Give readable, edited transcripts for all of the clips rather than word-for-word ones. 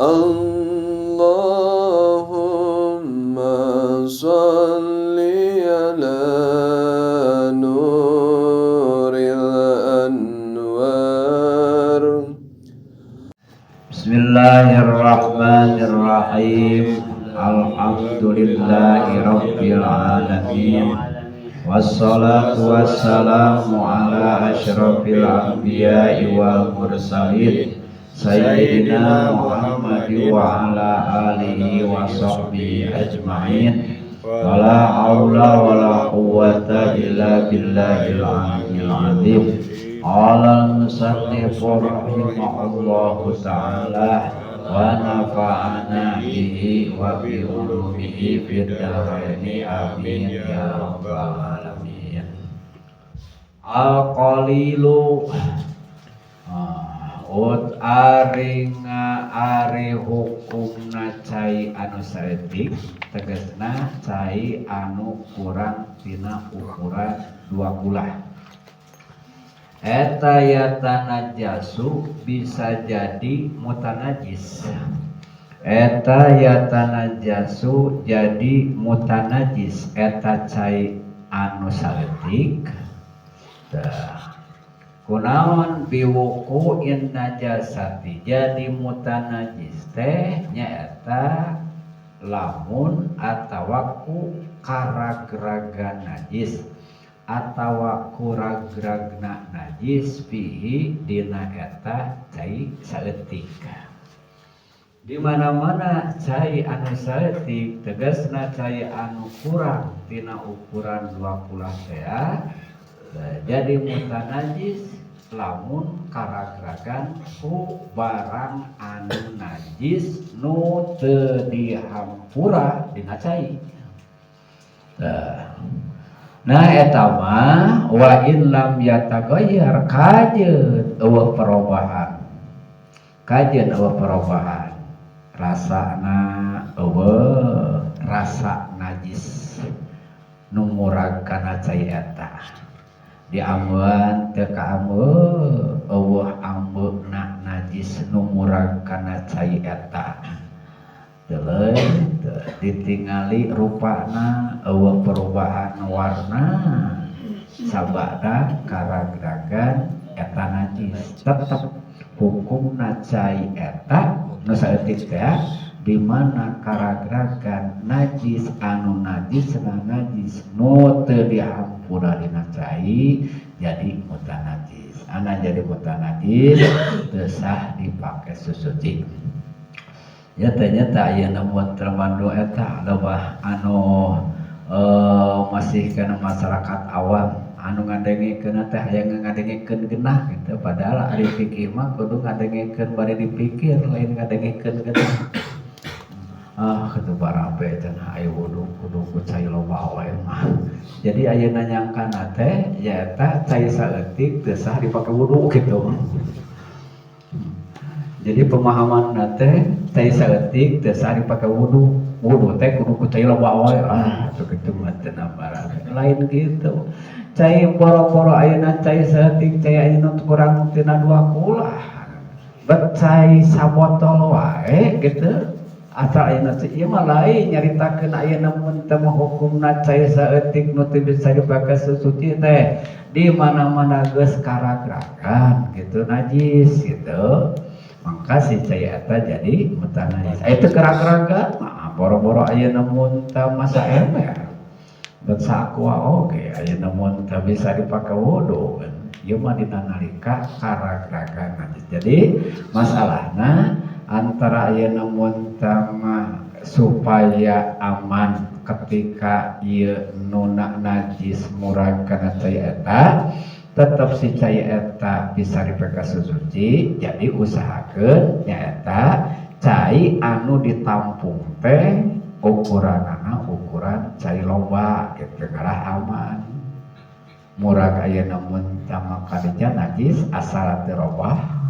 اللهم صل على نور الأنوار. Bismillahirrahmanirrahim. Alhamdulillahi rabbil alamin. Wassalatu wassalamu ala asyrafil anbiya'i wal mursalin sayyidina Muhammad wa ala alihi wa sahbihi ajma'in. Wala haula wala quwwata illa billahil aliyyil azim. Qala al-musannif rahimahullahu ta'ala wa nafa'ana bihi wa bi ulumihi fid dharaini, amin ya rabbal alamin. Al-qalilu ut aringa ari hukumna cai anu saeutik, tegasna cai anu kurang tina ukuran dua kulah. Eta yatanajasu bisa jadi mutanajis. Eta yatanajasu jadi mutanajis eta cai anu saeutik. Tah, kunaon biwuqu'in najasati jadi mutanajis teh nyaeta lamun atawa ku karagragan najis atawa kuragragna najis fihi dina eta cai saeutik. Di mana-mana cai anu saeutik tegasna cai anu kurang tina ukuran dua kulah teh jadi mutanajis lamun karagragan ku barang anu najis nu teu dihampura dina cai. Nah eta mah wa in lam yataghayyar kajeun eueuh perubahan. Kajeun eueuh perubahan. Rasana eueuh rasa najis nu murag kana cai eta. Diambean teu kaambeu eueuh ambeuna najis nu murag kana cai eta. Teu ditingali rupana eueuh perubahan warna sabada karagragan eta najis. Tetep hukumna cai eta nu saeutik teh di mana karagragan najis anu najis na najis nu teu dihampura dina cai jadi mutanajis. Ana jadi mutanajis teu sah dipake susuci. Ya ternyata ayeuna mun termandu eta loba anu masih kana masyarakat awam anu ngadengekeun teh hayang ngadengekeun genah gitu, padahal ari fikih mah kudu ngadengekeun bari dipikir, lain ngadengekeun genah. Ah kitu barabe cenah aya wudu kudu ku cai loba wae mah. Jadi ayeuna nyangkana teh nyaeta cai saeutik teu sah dipake wudu gitu. Jadi pemahaman teh cai saeutik teu sah dipake wudu. Wudu teh kudu ku cai loba wae. Ah kitu mah teu nambara. Lain gitu. Cai boro-boro ayeuna cai saeutik cai ayeuna kurang tina dua kulah. Bet cai sabotol wae gitu. Asal ayeuna teh ieu mah lain nyaritakeun ayeuna mun teu mah hukumna cai saeutik nu teu bisa dipake susuci teh di mana-mana geus karagragan gitu najis gitu. Maka si cai eta jadi mutanajis. Itu keragragan mah boro-boro ayeuna mun teu masa ember. Bet saaqua oge ayeuna mun teu bisa dipake wudu kan. Ieu mah dina nalika karagragan najis. Jadi masalahna antara ayeuna mun teu mah supaya aman ketika ieu nuna najis murag kana cai eta tetep si cai eta bisa dipake susuci, jadi usahakeun nyaeta cai anu ditampung teh ukuranana ukuran cai loba gitu ngarah aman. Murag ayeuna mun teu kadinya najis asal teu robah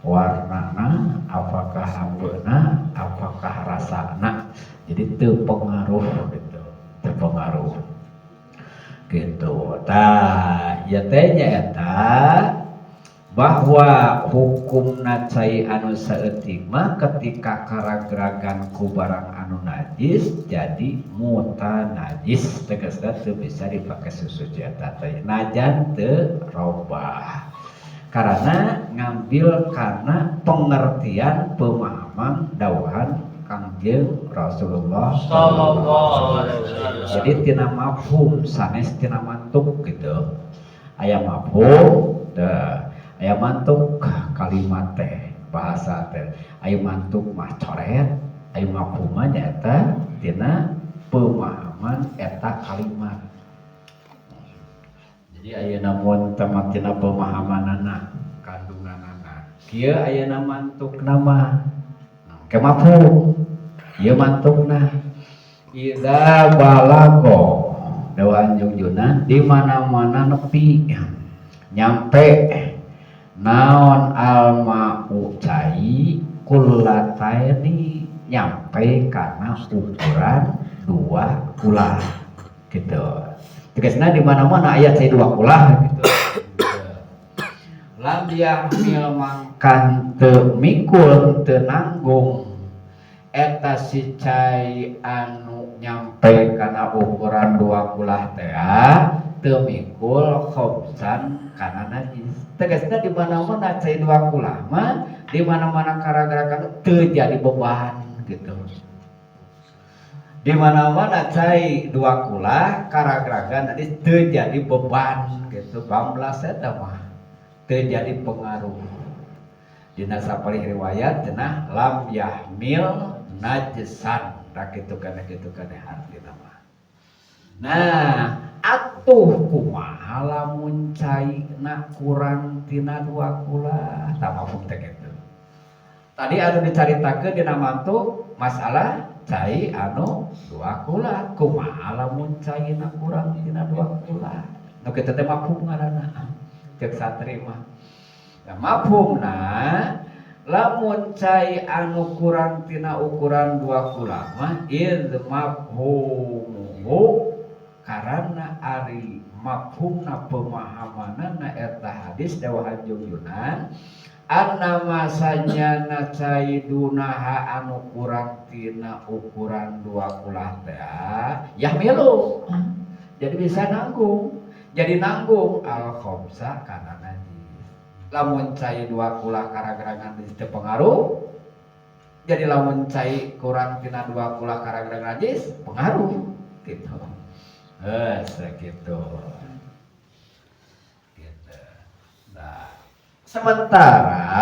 warnana, apakah ambeuna, apakah rasana, jadi teu pengaruh gitu, teu pengaruh gitu. Tah ieu teh nyaeta Bahwa hukumna cai anu saeutik mah ketika karagragan ku barang anu najis jadi mutanajis, tegasna teu bisa dipake susuci eta teh najan teu robah, karena ngambil karena pengertian pemahaman dawuhan Kangjeng Rasulullah Sallallahu alaihi wasallam. Jadi tina mafhum sanes tina mantuk gitu. Aya mafhum teh, aya mantuk kalimat teh, bahasa teh. Aya mantuk mah coret, aya mafhum mah nyaeta tina pemahaman eta kalimat. Jadi ayeuna mun teh tina pemahamanana, kandunganana. Kieu ayeuna mantukna mah ke mafhum. Ieu mantukna. Idza balago dawuhan junjunan di mana-mana nepi nyampe naon alma'u cai kullataini nyampe kana ukuran dua kulah gitu. Tegasna di mana-mana ayat cai dua kulah gitu. Lam yahmil mangkan teu mikul teu nanggung eta si cai anu nyampe kana ukuran dua kulah teh teu mikul khobsan kana najis. Tegasna di mana-mana cai dua kulah mah di mana-mana karagarakan teu jadi beban gitu. Di mana-mana cai dua kulah karagarakan najis teu jadi beban gitu. Bamblas eta mah teu jadi pengaruh. Dina sapalih riwayat cenah lam yahmil najsan tak kitu kana kitu kana hartina mah. Nah, atuh kumaha lamun caina kurang tina dua kulah tah mafhum teh kitu. Tadi anu dicaritakeun dina mantuk masalah cai anu dua kulah, kumaha lamun caina kurang tina dua kulah. Nu kitu teh mafhum ngaranna ceuk santri mah. Nah, mafhumna lamun cai anu kurang tina ukuran dua kulah mah id mafhumuhu karena ari mafhumna pemahamanana eta hadis dawuhan junjunan anna masanyana cai dunaha anu kurang tina ukuran dua kulah teh yahmilu jadi bisa nanggung, jadi nanggung al khomsa kana najis. Lamun cai dua kulah karagaragan teu pengaruh, jadi lamun cai kurang tina dua kulah karagaragan najis pengaruh gitu. Segitu. Gitu. Nah, sementara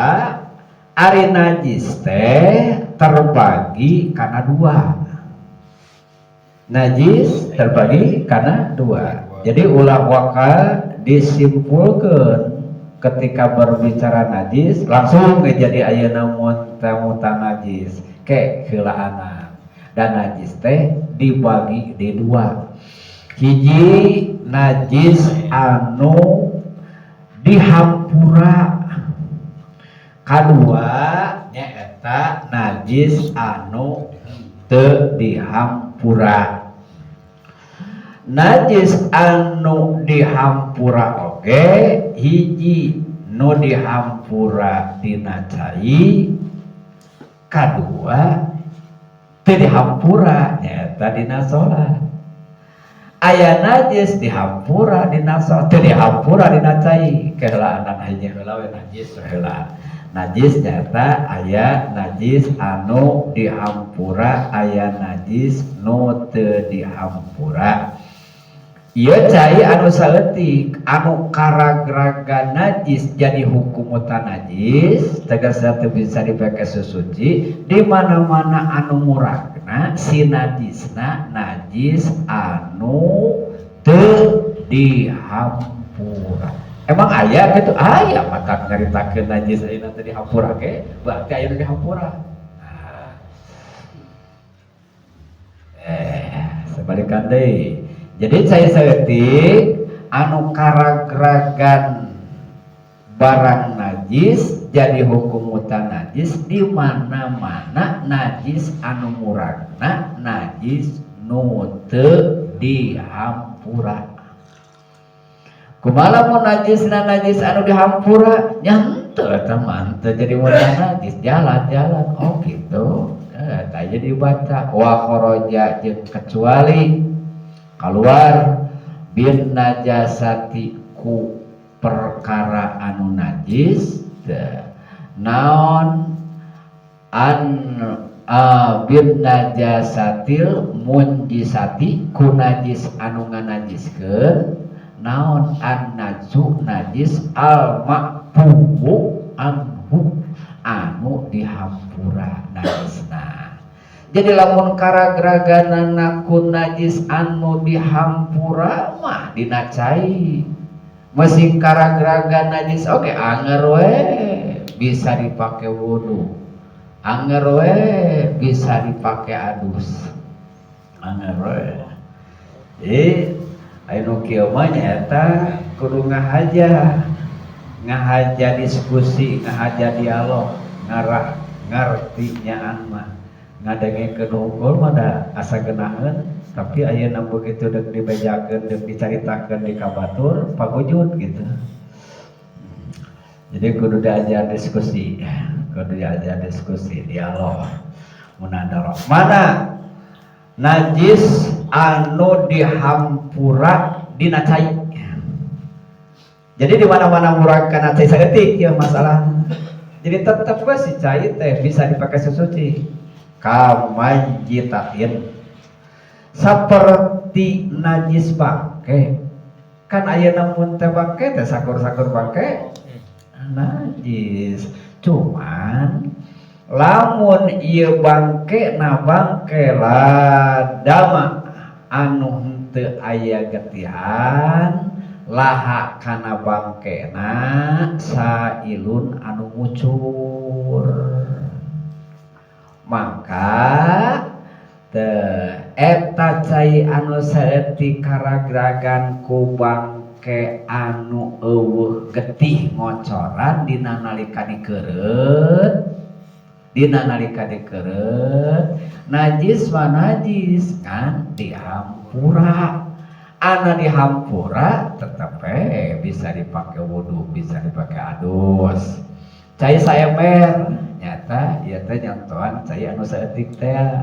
ari najis teh terbagi karena dua. Najis terbagi karena dua. Jadi ulah waka disimpulkan ketika berbicara najis langsung jadi ayeuna muta najis ke heulaanan. Dan najis teh dibagi di dua. Hiji najis anu dihampura, kadua nyaeta najis anu teu dihampura. Najis anu dihampura oge hiji nu dihampura dina cai, kadua teu dihampura nyaeta dina salat. Aya najis dihampura dina salat, teu dihampura dina cai, kehelaanan hanya heula we najis heula. Najis nyaeta aya najis anu dihampura, aya najis nu teu dihampura. Ieu cai anu saeutik anu karagraga najis jadi hukum mutanajis tegasna teu bisa dipake susuci di mana-mana anu muragna si najisna najis anu teu dihampura. Emang aya kitu? Aya mata nyaritakeun najis ayeuna teu dihampura ge berarti aya nu dihampura. Nah. Sebalikan deui. Jadi saya saeutik anu karagragan barang najis jadi hukum mutanajis di mana-mana najis anu muragna najis nu teu dihampura. Kumaha lamun najisna najis anu dihampura? Nya henteu, eta mah henteu jadi modal najis, jalan-jalan. Oh gitu. Tah jadi dibaca wa kharaja jeung kecuali keluar bin najasati ku perkara anu najis teu naon an bin najasatil munjisati ku najis anu nganajiskeun naon an najsu najis al ma'fuwu anhu anu dihampura najisna. Jadi lamun karagraganana ku najis anu dihampura mah dina cai, masih karagragan najis oke, anger we bisa dipake wudu, anger we bisa dipake adus, anger we. Jadi aya nu kieu mah nyaeta kudu ngahaja, ngahaja diskusi, ngahaja dialog, ngarah ngarti nyaan mah. Ngadengekeun hungkul mah da asa geunaheun, tapi ayeuna begitu deuk dibejakeun, deuk dicaritakeun di ka batur pagujud gitu. Jadi kudu diajar diskusi, kudu diajar diskusi, dialog, munadharah. Mana najis anu dihampura dina cai? Jadi di mana-mana murag kana cai saeutik ya masalah. Jadi tetep we si cai teh bisa dipakai sesuci. Kamayyitatin seperti najis bangke. Kan ayeuna mun teh bangke teh sakur-sakur bangke najis. Cuman lamun ieu bangke na bangke ladama anu henteu aya getihan laha kana bangkena sailun anu ngucur, maka teu eta cai anu saeutik karagragan ku bangke anu eueuh getih ngocoran dina nalika dikeureut, dina nalika dikeureut najis mah najis kan dihampura. Ana dihampura tetep we bisa dipake wudu, bisa dipake adus. Cai saember nyata ieu teh nyontohan cai anu saeutik teh.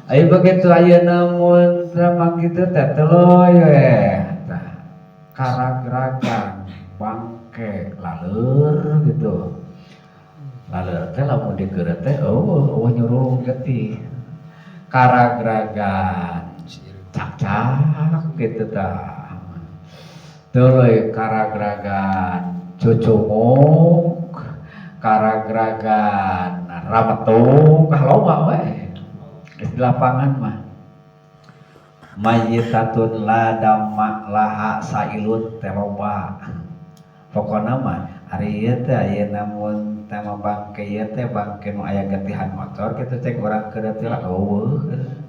Ayo begitu ayeuna mun mah kitu teh tuluy we tah karagragan bangke laleur gitu. Laleur teh lamun dikeureut teh eueuh eueuh nyurung getih. Karagragan cak-cak gitu tah. Tuluy karagragan cucunguk, karagragan rametung, ah loba we. Geus di lapangan mah. Mayyitatun la damma laha sailun teh loba. Pokona mah ari ieu teh ayeuna mun teh mah bangke ieu teh bangke nu aya getihan motor kitu cek urang keur teh lah eueuh.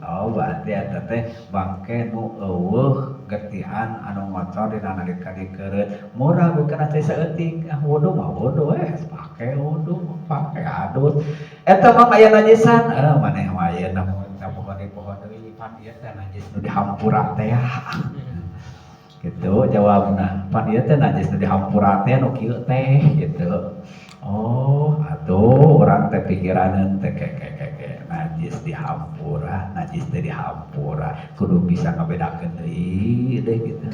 Oh berarti eta teh bangke nu eueuh getihan anu ngocor dina nalika dikeureut. Murah we kana cai saeutik, ah wudu mah wudu we, pake wudu, pake adus. Eta mah aya najisan, maneh mah ayeuna mun teh poho deui poho deui pan ieu teh najis nu dihampura teh. Gitu jawabna. Pan ieu teh najis nu dihampura teh nu kieu teh gitu. Oh, atuh urang teh pikiraneun teh ke ke ke ke najis dihampura, najis teh dihampura. Kudu bisa ngabedakeun deui deh gitu.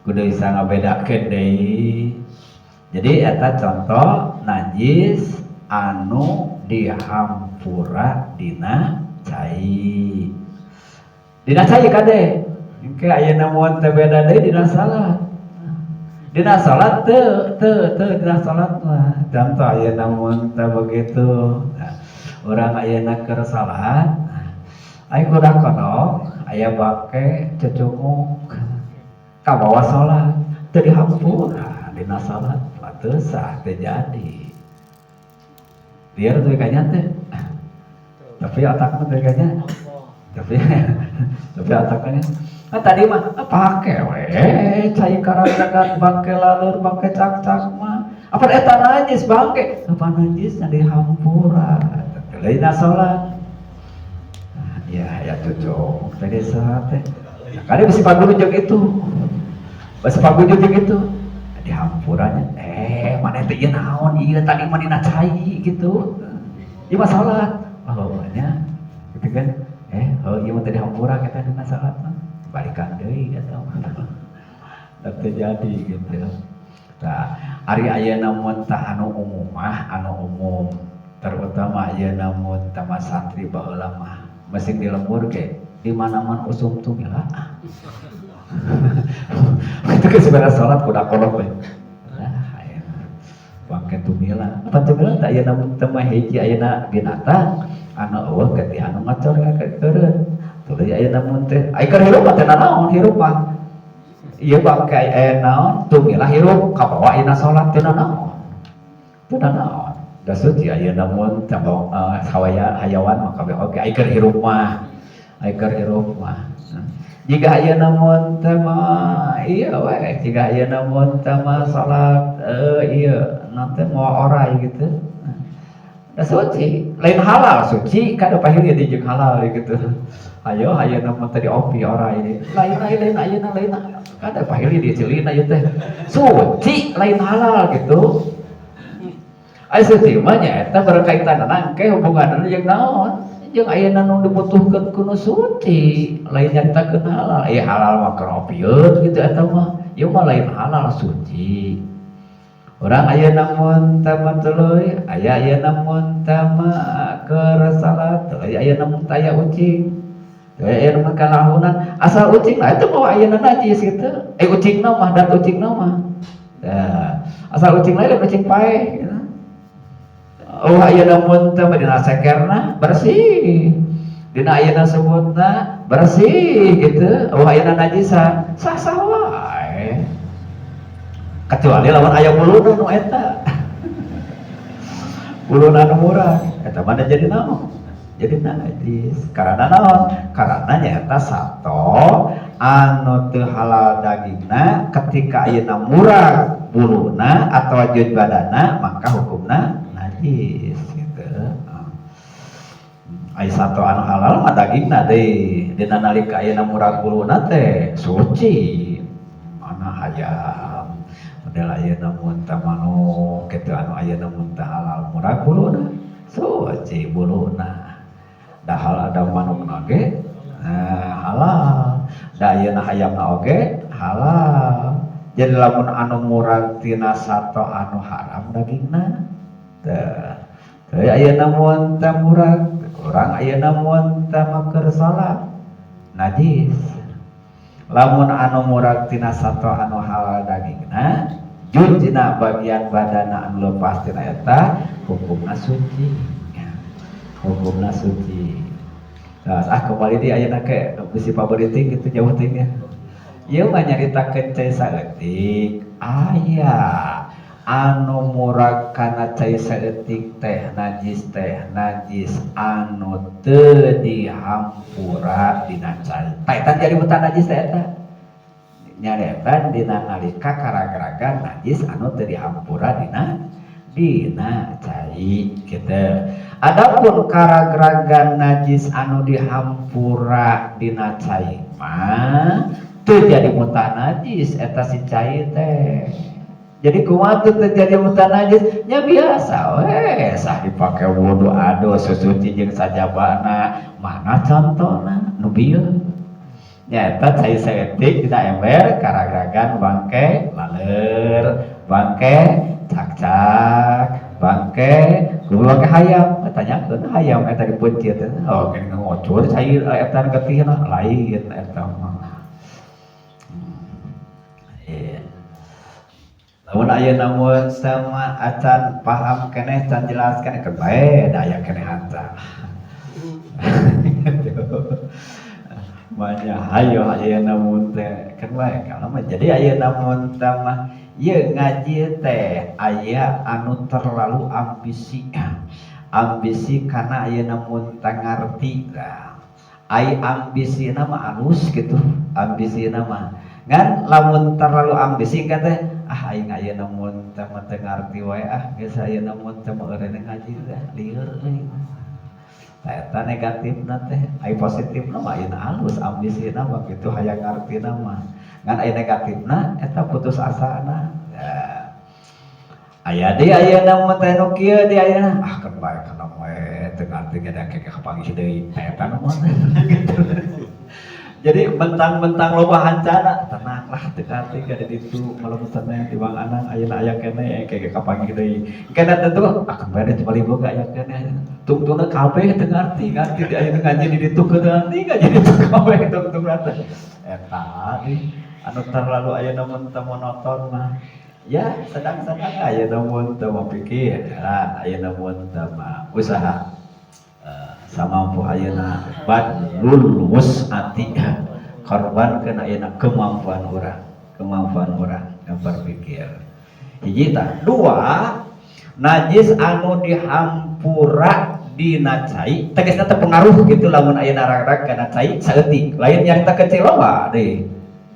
Kudu bisa ngabedakeun deui. Jadi eta contoh najis anu dihampura dina cai. Dina cai kade. Engke ayeuna mun teh beda deui dina salat. Dina salat teu teu teu dina salat mah. Contoh ayeuna mun teh begitu. Nah, urang ayeuna keur salat, aya kuda kodok, aya bangke cucunguk kabawa salat, teu dihampura dina salat mah teu sah, teu jadi. Liar teu kanya teh. Tapi otakna teu kanya. Tapi otaknya ah, tadi mah ah, pake we cai karagragan bangke laleur bangke cak-cak mah apa eta najis bangke apa najis dihampura lain salat ya ya cucuk tadi salat teh. Nah, kali bisa paguru jeung itu. Basa pagujud gitu dihampurannya mana teh ieu naon ieu tadi mah dina cai gitu ieu mah salat oh nya gitu kan oh ieu mah teh dihampura kita dina salat mah balikan deui eta mah terjadi gitu. Tah ari ayeuna mun tah anu umum mah anu umum terutama ayeuna mun tah santri baheula mah masing di lembur ge di mana-mana usum tumilah. Itu kan sebenarnya sholat kuda kolok we. Nah, bangke tumila. Apa tumila tak ayeuna mun teh mah hiji ayeuna binatang anu eueuh getih anu ngacor ka keureut. Tuluy ayeuna mun teh ai keur hirup mah teh nanaon hirup mah. Ieu bangke aya naon tumilah hirup kabawa ayeuna salat teh nanaon. Teu nanaon. Da suci ayeuna mun teh hayawan mah kabeh oge ai keur hirup mah. Ai keur hirup mah. Jika ayeuna mun teh mah ieu we, jika ayeuna mun teh mah salat ieu nanti mawa orai gitu. Da suci, lain halal suci kada pahili di jeung halal gitu. Ayo ayeuna mun teh diopi orai. Lain lain lain ayeuna lain kada pahili di celina ieu teh. Suci lain halal gitu. Ai suci mah nya eta berkaitan engke hubunganna jeung naon? Jeung ayeuna nu dibutuhkeun ku nu suci, lain nyaritakeun halal. Eh halal mah keur opieun gitu eta mah. Ieu mah lain halal suci. Urang ayeuna mun teh mah tuluy, aya ayeuna mun teh mah keur salat, tuluy ayeuna mun teh aya ucing. Tuluy ayeuna mun kalahunan, asal ucing lah itu mau ayeuna najis gitu. Ucingna mah dat ucingna mah. Tah, asal ucing lain ucing paeh gitu. Oh ayeuna mun teh mah dina sekerna bersih. Dina ayeuna sebutna bersih gitu. Oh ayeuna najisan sah-sah wae. Kecuali lawan aya buluna nu eta. Buluna nu murah eta mah jadi naon? Jadi najis. Karena naon? Karena nyaeta sato anu teu halal dagingna ketika ayeuna murah buluna atau jud badana maka hukumna najis gitu. Ai sato anu halal mah dagingna deui dina nalika ayeuna murah buluna teh suci. Mana hayam model ayeuna mun teh manuk kitu anu ayeuna mun teh halal murah buluna suci buluna. Dahal ada manukna ge halal, da ayeuna hayamna oge halal. Jadi lamun anu murah tina sato anu haram dagingna teh. Teu ayeuna mun teh murah, urang ayeuna mun teh mah keur salat najis. Lamun anu murah tina sato anu halal dagingna, jujna bagian badana anu lepas tina eta hukumna suci. Hukumna suci. Nah, kembali di ayeuna ke bisi pabeuliting gitu jauh teh nya. Ieu mah nyaritakeun cai saeutik aya anu murag kana cai saeutik teh najis anu teu dihampura dina cai. Tah eta jadi mutan najis teh eta. Nyaretan dina nalika karagragan najis anu teu dihampura dina cai gitu. Adapun karagragan najis anu dihampura dina cai mah teu jadi mutan najis eta si cai teh. Jadi kumaha teu jadi mutan najis? Nya biasa we sah dipake wudu aduh susuci jeung sajabana. Mana contona nu bieu? Nyaeta cai saeutik dina ember karagragan bangke laleur, bangke cakcak, bangke kudu bangke hayam. Tanyakeun hayam eta dipeuncit. Oh geuning ngocur cai eta getihna lain eta mah. Lamun ayeuna mun sama acan paham keneh can jelas keneh keun bae da aya keneh anta. Banyak hayo ayeuna mun teh keun bae kalau mah jadi ayeuna mun teh mah ieu ngaji teh aya anu terlalu ambisi. Ambisi karena ayeuna mun teh ngarti lah. Ai ambisina mah alus gitu, ambisina mah. Ngan lamun terlalu ambisi ka teh ah aing ayeuna mun teh mah teu ngarti wae ah geus ayeuna mun teh mah eureun ngaji teh lieur euy. Tah eta negatifna teh, ai positifna mah ayeuna alus ambisina mah kitu hayang ngartina mah. Ngan aya negatifna eta putus asana. Ya. Aya deui ayeuna mah teh nu kieu deui ayeuna. Ah keun bae kana we teu ngarti ge da ke kapanggih deui. Eta nu mah gitu. Jadi mentang-mentang loba hancana, tenang lah teu ngarti ge di ditu malam Senin di Bang Anang ayeuna aya keneh ke kapanggih deui. Kana tentu ah keun bae cuma boga aya keneh. Tungtungna kabeh teu ngarti, ngarti di ayeuna ngaji di ditu teu ngarti ngaji di ditu kabeh tungtungna teh. Eta nih anu terlalu ayeuna mun teu monoton mah. Ya sedang-sedang ayeuna mun teu mah pikiran, ayeuna mun teu mah usaha. Samampu ayeuna badlul wus'ati, korbankeun ayeuna kemampuan urang yang berpikir. Hiji tah, dua, najis anu dihampura dina cai tegasna teu pengaruh gitu lamun ayeuna rag-rag kana cai saeutik, lain nyarita kecil loba deui.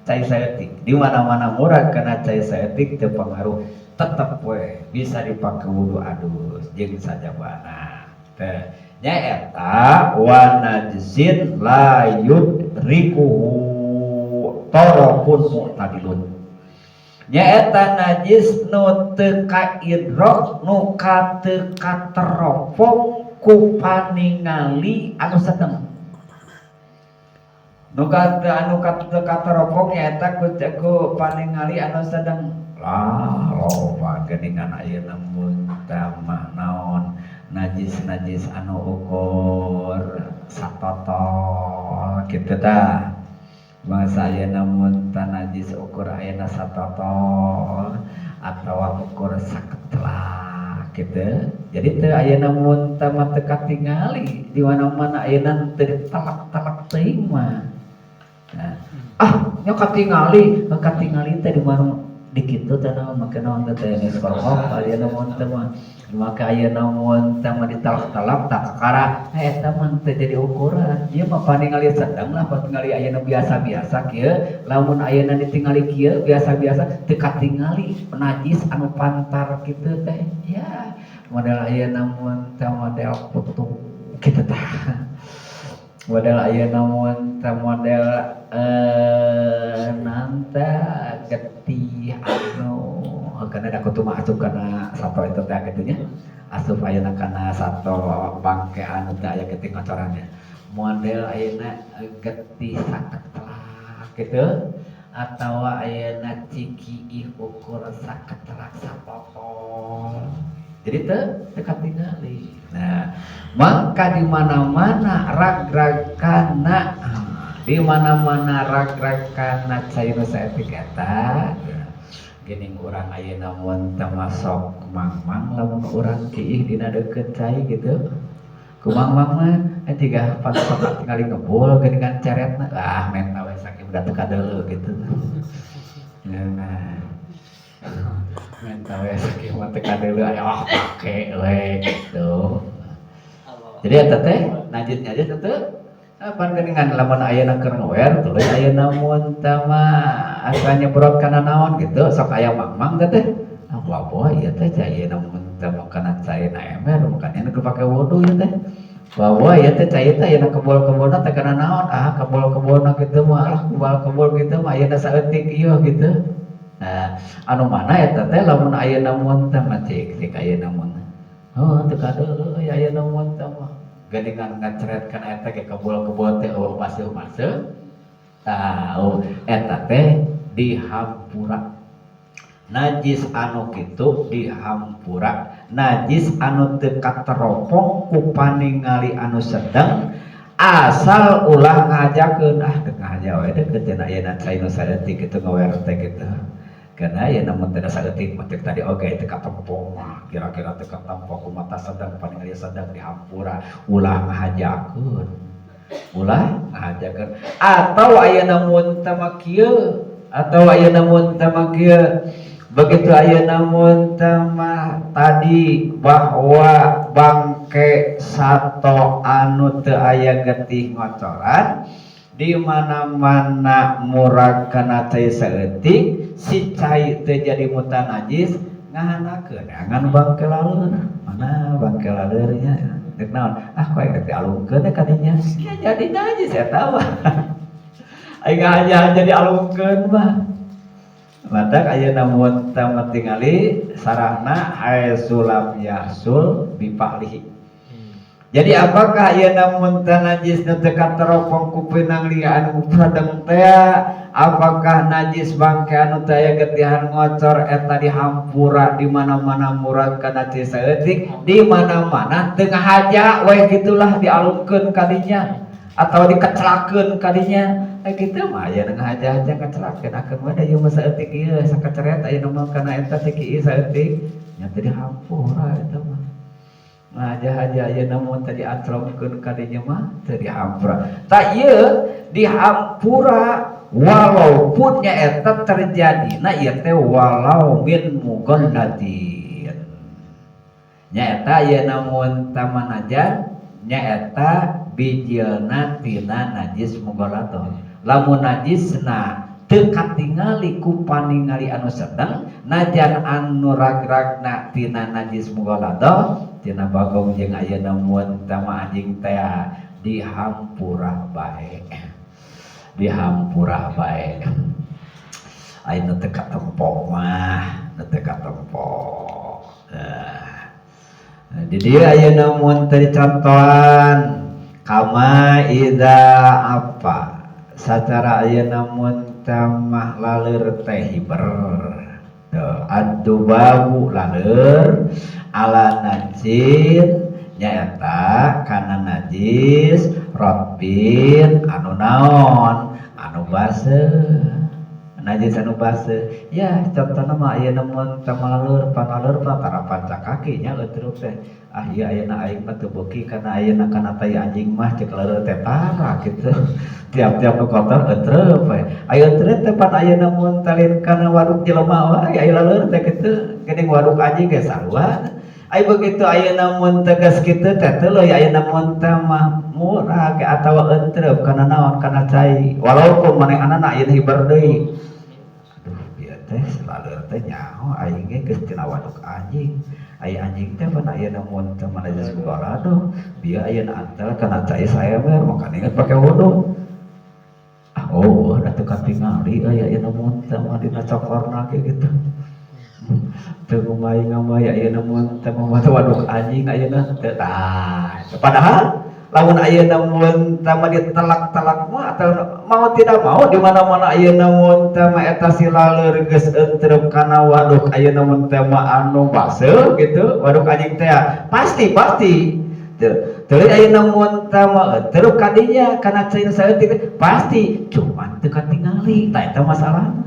Cai saeutik di mana-mana murag kana cai saeutik teu pengaruh, tetep we bisa dipake wudu adus jeung sajabana. Teh nyaeta wa najsin la yudrikuhu tarafun mu'tadilun, nyaeta najis nu teu kaidrok, nu teu kateropong ku paningali anu sedeng. Nu anu teu kateropong nyaeta ku paningali anu sedeng. Lah loba geuningan ayeuna mun mah naon najis-najis anu ukur satotol kitu tah. Bangsa ayeuna mun tah najis ukur ayeuna satotol atawa ukur saketlak gitu. Jadi teu ayeuna mun tah mah teu katingali di mana-mana ayeuna teu ditelak-telak teuing mah. Nah, ah nya katingali, katingali teh di mana di kitu teh naon make naon teh geus korok ayeuna mun teh mah make ayeuna mun teh mah ditelak-telak tak kakara eta mah teu jadi ukuran. Ieu mah paningali sedeng lah, paningali ayeuna biasa-biasa kieu, lamun ayeuna ditingali kieu biasa-biasa teu katingali najis anu pantar kitu teh. Ya model ayeuna mun teh model kutu kitu tah, model ayeuna mun teh model nanta getih anu karena da kutu mah asup kana sato itu teh kitu nya, asup ayeuna kana sato bangke anu teh aya getih ngocorannya, model ayeuna getih saketlak gitu atawa ayeuna cikiih ukur saketlak satotol, jadi teu teu katingali. Nah maka di mana-mana rag-ragana, di mana-mana rag-ragana cai nu saeutik eta geuning urang ayeuna mun teu masok mang-mang lamun urang kiih dina deukeut cai gitu ku mang-mang mah jiga pas sok tingali ngebul geuningan ceretna ah menta we sakieu udah teu kadeuleu gitu. Nah menta we sakieu mah teu kadeuleu aya oh pake we gitu. Jadi eta teh najis-najis teh apa geuningan lamun ayeuna keur ngawer tuluy ayeuna mun teh mah asa nyebrot kana naon gitu sok aya mang-mang teh teh ah boa ieu teh cai ayeuna mun teh mah kana cai na ember makanya nu pake wudu ieu teh bawa ieu teh cai teh ayeuna kebol-kebolna teh kana naon ah kebol-kebolna kitu mah alah kebol-kebol kitu mah ayeuna saeutik ieu gitu. Nah anu mana eta teh lamun ayeuna mun teh mah cik cik ayeuna mun oh teu kadeuleu ayeuna mun teh mah geuningan ngacret kana eta ge kebol-kebol teh eueuh baseuh-baseuh tah eta teh dihampura. Najis anu kitu dihampura, najis anu teu kateropong ku paningali anu sedeng asal ulah ngajakeun ah teu ngahaja we deukeut cenah ayeuna cai nu saeutik kitu ngawer teh kitu. Karena ya namun tidak saeutik mah tadi oge teu katempo mah kira-kira teu katempo ku mata sedang paningali sedang dihampura ulah ngahajakeun, ulah ngahajakeun atau ayeuna mun teh mah kieu atau ayeuna mun teh mah kieu begitu ayeuna mun teh mah tadi bahwa bangke sato anu teu aya getih ngocoran di mana-mana murag kana cai saeutik si cai teu jadi mutanajis ngahanakeun ngan bangke laleur mana bangke laleurnya rek naon ah koe rek dialungkeun teh kadinya ya jadi najis eta mah. Aing aja dialungkeun mah. Matak ayeuna mun teu tingali sarahna haitsu lam yahsul bifa'lihi. Jadi apakah ayeuna mun teh najis nu teu kateropong ku pinanglih anu pradeng teh, apakah najis bangke anu teu aya getihan ngocor eta dihampura di mana-mana murag kana cai saeutik, di mana-mana teu ngahaja we gitulah dialungkeun kadinya atau dikecelakeun kadinya. Eh kitu mah aya ngahaja-haja ngecelakeun akeun mah da ieu mah saeutik ieu sakeceret ayeuna mah kana eta ceki ieu saeutik nya teu dihampura eta mah. Ngahaja-haja ayeuna mun teu dianclongkeun kadinya mah teu dihampura. Tah ieu dihampura walaupun nya eta terjadina ieu teh walau min mughallatin. Nya eta ayeuna mun tamanajan nya eta bijilna tina najis mughalladhah. Lamun najisna teu katingali ku paningali anu sedeng, najan anu rag-ragna tina najis mughalladhah tina bagong jeung ayeuna mun tama anjing teh dihampura bae. Dihampura bae. Ayeuna teu katempo mah, nu teu katempo. Nah, di dieu ayeuna mun teh dicontohan kama idza apa sacara ayeuna mun tamah laleur teh hiber. Tuh, ad-dubabu laleur ala najin nyaeta kana najis rotbin anu naon anu baseuh, najis anu baseuh ya. Contohna mah ayeuna mun teh laleur panaleur mah tara panca kaki nya eutruk teh. Ah ieu ayeuna aing mah teu beuki kana ayeuna kana tai anjing mah cek laleur teh, tara kitu tiap-tiap nu kotor eutreup we. Aya eutreup teh pan ayeuna mun talin kana waduk jelema wae aya laleur teh kitu geuning waduk anjing ge sarua. Ai begitu ayeuna mun tegas kitu teh teu ayeuna mun teh mah murah ge atawa eutreup kana naon kana cai walaupun manehanana ayeuna hiber deui. Aduh ieu teh laleur teh nyaho aing ge geus tina waduk anjing. Aya anjing teh pan ayeuna mun teh mah najis mughalladhah bieu ayeuna antel kana cai saemer makana inget pake wudu. Ah oh da teu katingali euy ayeuna mun teh mah dina cokorna ge gitu. Teu ngumai ngamai ayeuna mun teh mah waduk anjing ayeuna teu tah. Padahal lamun ayeuna mun teh mah ditelak-telak mah atau mau tidak mau di mana-mana ayeuna mun teh mah eta si laleur geus eunteup kana waduk ayeuna mun teh mah anu baseuh gitu waduk anjing teh pasti pasti teu teu ayeuna mun teh mah eunteup kadinya kana cai saeutik pasti, cuman teu katingali. Tah eta masalahna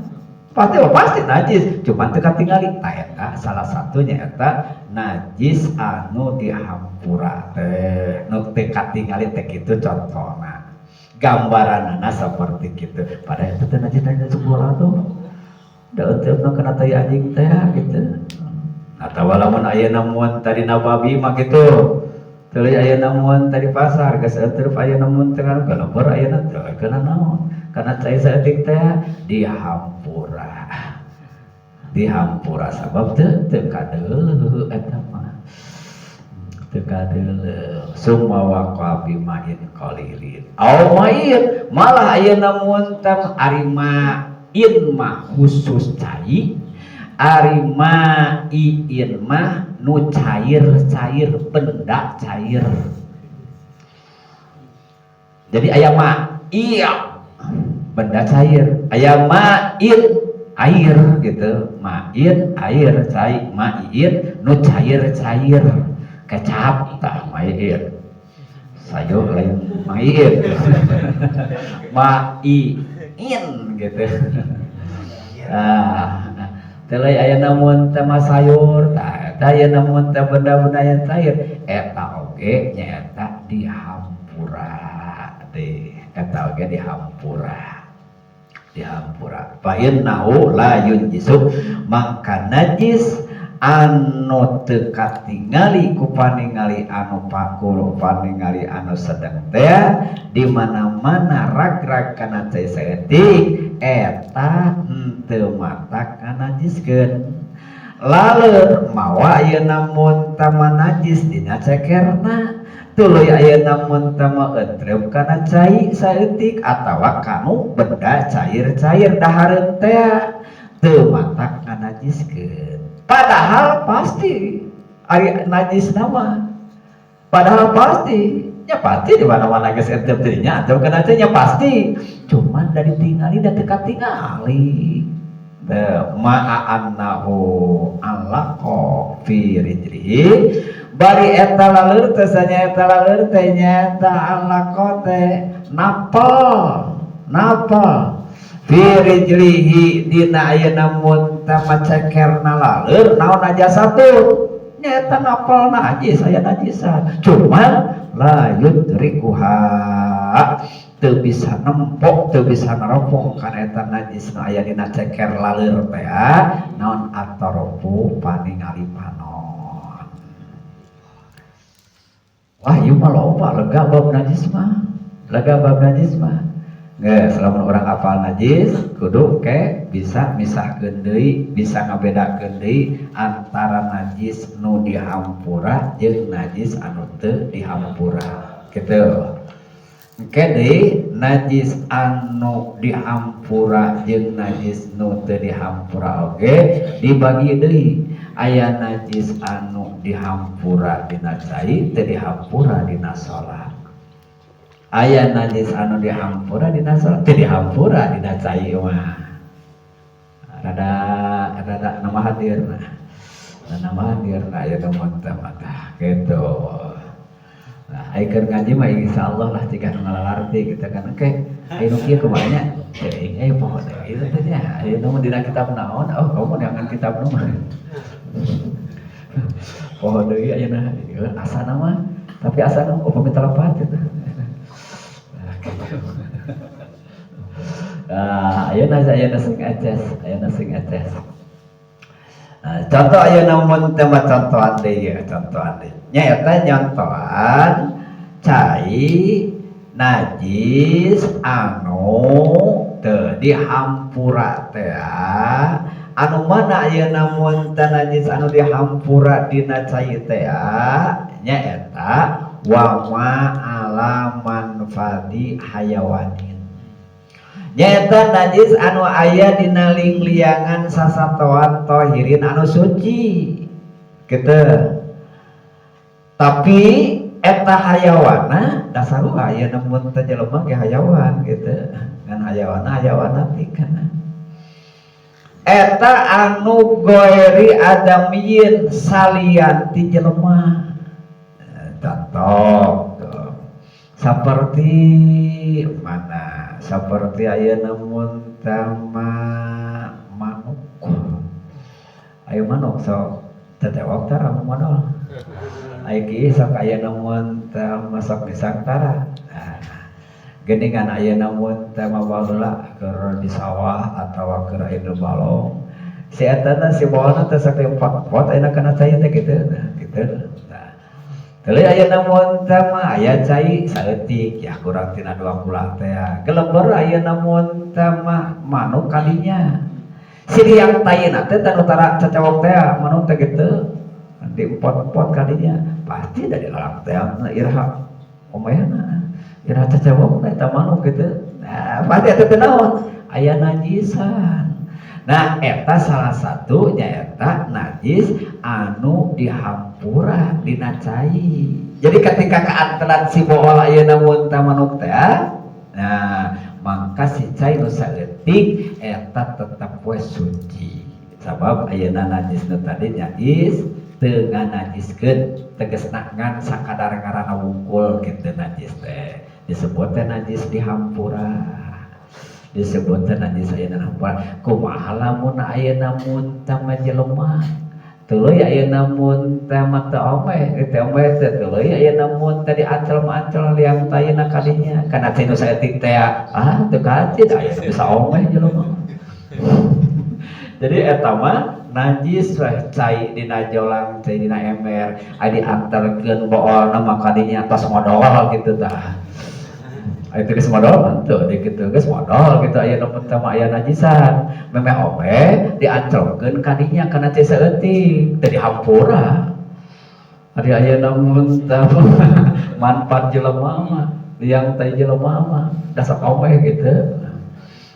pasti, oh pasti najis cuman teu katingali. Tah eta salah satunya eta najis anu dihampura teh nu teu katingali teh kitu contohna, gambaranana seperti kitu. Padahal eta teh najis najis mughalladhah da eunteup kana tai anjing teh gitu. Atawa lamun ayeuna mun tadi babi mah kitu teuing ayeuna mun tadi pasar geus eunteup ayeuna mun teh galeber ayeuna teu kana naon kana cai saeutik teh dihampura dihampura sabab teu teu kadeuleu eta mah teu kadeuleu. Summa waqa bima'in qalilin aw ma'in malah ayeuna mun teh ari ma'in mah khusus cai, ari ma'iin mah nu cair-cair, benda cair. Jadi aya ma'i benda cair, aya ma'in air gitu, ma'in air cai, ma'iin nu cair-cair kecap tah ma'iin sayur lain ma'iin ma'iin gitu. Ah teuing aya mun teh mah sayur tah eta aya mun teh benda-benda yang cair eta oge nyaeta dihampura teh, eta oge dihampura dihampura. Fa innahu la yunjisu mangka najis anu teu katingali ku paningali anu pakur paningali anu sedeng teh di mana-mana rag-rag kana cai saeutik eta henteu matak kanajiskeun. Laleur mawa ayeuna mun tama najis dina cekerna. Tuluy ayeuna mun teh mah entrep kana cai saeutik atawa kanu benda cair-cair dahareun teh teu matak nganajiskeun. Padahal pasti ari najis nama. Padahal pasti ya pasti di mana-mana geus entrep teh nya entrep kana cai nya pasti. Cuman da ditingali da teu katingali. Ma'a annahu alaqa fi rijlihi bari eta laleur teh sanya eta laleur teh nyaeta alaqa teh napel napel fi rijlihi dina ayeuna mun teh macekerna laleur naon najasatun nyaeta napel najis aya najisan cuman la yudrikuha teu bisa nempok teu bisa neropong kana eta najis nu aya dina ceker laleur teh naon atorofu paningali panon. Wah ieu mah loba lega bab najis mah, lega bab najis mah. Geus lamun urang apal najis kudu ke bisa misahkeun deui, bisa ngabedakeun deui antara najis nu dihampura jeung najis anu teu dihampura kitu. Engke deui najis anu dihampura jeung najis nu teu dihampura oge dibagi deui. Aya najis anu dihampura dina cai teu dihampura dina salat. Aya najis anu dihampura dina salat teu dihampura dina cai mah. Rada rada nama hadirna. Nama hadirna aya nu mah tah kitu. Nah, ayeuna ngaji mah insyaallah lah jika nu ngalalarti gitu kan. Oke, aya nu kieu kumaha nya? Teuing euy poho deui ieu teh nya. Ayeuna mah dina kitab naon? Oh, kamu neangan kitab nu mah. Poho deui ayeuna asana mah, tapi asana upami telepat gitu. Nah, gitu. Nah, ayeuna ayeuna sing eces, ayeuna sing eces. Nah, contoh ayeuna mun teh mah contohan deui ya, contohan deui. Nyaeta nyontohan cai najis anu teu dihampura teh anu mana ayeuna mun teh najis anu dihampura dina cai teh nyaeta wa ma ala manfadi hayawanin. Nyaeta najis anu aya dina lingliangan sasatoan tohirin anu suci kitu. Tapi eta hayawana dasarua aya mun teh jelema ge hayawan gitu ngan hayawana hayawana tikana eta anu goeri adamiyin salian ti jelema. Contoh seperti mana, seperti ayeuna mun teh manuk, ayo manuk sok tetewok tara modal aya kieu sok ayeuna mun teh masuk pisang tara. Nah, geuningan ayeuna mun teh mah baheula keur di sawah atawa keur aya nu balong si eta na si bawana teh sok dipot-pot ayeuna kana cai teh kitu. Nah, kitu. Nah, tuluy ayeuna mun teh mah aya cai saeutik ya kurang tina 2 kula teh geleber ayeuna mun teh mah manuk kadinya si liang tayina teh tanu tara cacawok teh manuk teh kitu diempot-empot kadinya pasti dari alam teh iraha omayana iraha cacawok teh eta manuk kitu. Nah, pasti eta teh naon aya najisan. Nah, eta salah satu nyaeta najis anu dihampura dina cai. Jadi ketika kaantenan si bool ayeuna mun teh manuk teh, nah mangka si cai nu saeutik eta tetep we suci. Sabab ayeuna najis nu tadi najis teu nganajiskeun, tegasna ngan sakadar ngaranna wungkul kitu najis teh. Disebut teh najis dihampura. Disebut teh najis ayeuna hampura. Kumaha lamun ayeuna mun teh mah jelema? Tuluy ayeuna mun teh mah teu omeh, teu omeh teh tuluy ayeuna mun teh diancel-ancel liang tayina kadinya. Kana cai nu saeutik teh ah teu kacid ayeuna bisa omeh jelema. Jadi eta mah najis weh cai dina jolang, cai dina ember, aya diantarkeun boolna mah kadinya tos modol kitu tah. Aya teh geus modol mah teu di kitu geus modol kitu aya nu teh mah aya najisan. Memeh omeh diancelkeun kadinya kana cai saeutik, teu dihampura. Ari ayeuna mun manfaat jelema mah, liang tai jelema mah da sok omeh gitu.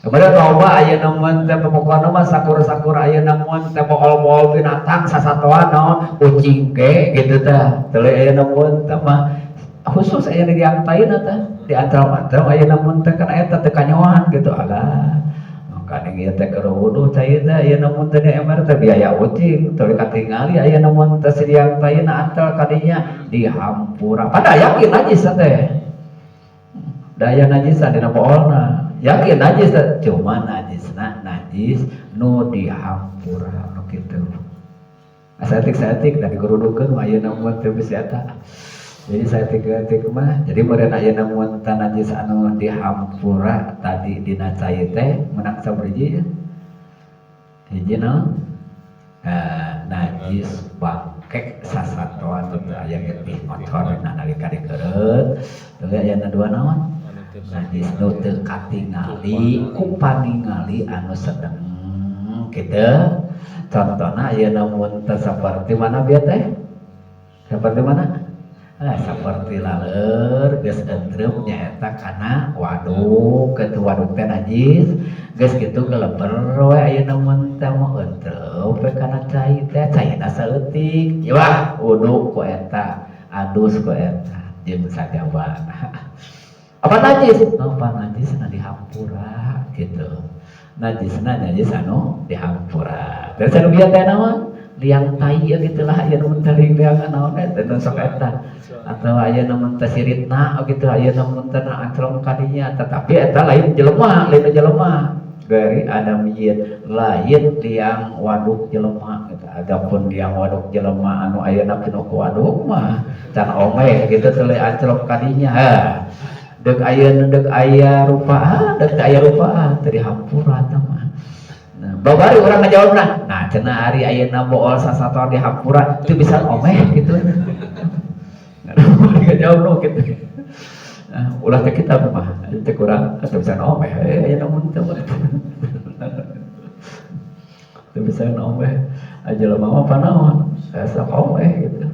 Kemudian loba ayeuna mun teh, pokokna mah sakur-sakur ayeuna mun teh bool-bool binatang sasatoan, naon, kucing ge gitu tah. Teu ayeuna mun teh mah khusus aya di liang taina tah, di antara-antara ayeuna mun teh kan eta teu kanyoan gitu. Alah, makanya ieu teh keur wuduh cai teh ayeuna mun teh di ember teh biaya ucing teu katingali ayeuna mun teh si liang taina antel kadinya dihampura, pada yakin najis teh, daya najisan dina boolna, yakin najis, cuma najisna najis nu dihampura nu kitu. Saeutik-saeutik da digurudukeun mah ayeuna mun teu bisi eta. Jadi saeutik-saeutik mah, jadi meureun ayeuna mun teh najis anu dihampura tadi dina cai teh menang sabaraha hiji? Naon? Najis bangkek sasatoan teu aya getih kotor dina nalika dikeureut. Teu aya dua naon? Najis nu teu katingali ku paningali anu sedeng kitu. Contohna ayeuna mun teh saperti mana bieu teh? Seperti mana? Seperti laleur geus entreum nyaeta kana waduk kitu, waduk teh najis, geus kitu geleber we ayeuna mun teh mah entreum we kana cai teh, caina saeutik, wah, wudu ku eta, adus ku eta jeung sajabana. Apa najis? Apa najis na dihampura gitu. Najisna najis anu dihampura. Terus anu bieu teh naon? Liang tai ya gitu lah, aya nu teh liang naon eta nu sok eta, atau aya nu teh siritna gitu, aya nu teh anclong kadinya, tetapi eta lain jelema, lain jelema dari adamiyyin, lain liang waduk jelema gitu. Adapun liang waduk jelema anu ayeuna pinuh ku waduk mah can omeh gitu, teu anclong kadinya. Ha, deuk aya, deuk aya rupa, deuk aya rupa teu dihampura tah mah. Nah, babari urang ngajawabna, nah cenah ari ayeuna bool sasatoan dihampura teu bisa omeh gitu. Ngajawab nu kitu. Nah, ulah teh kita mah teu kurang teu bisa omeh ayeuna mun teu teu bisa omeh. Aja jelema mah panaon sok omeh gitu.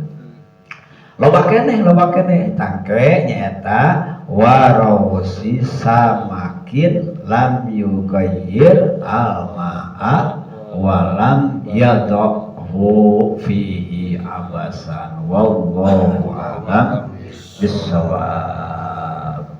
Loba keneh, loba keneh tangke nyaeta warawsi samakin lam yugayyir al-ma'a walam yadhahu fihi abasan, wallahu a'lam bissawab.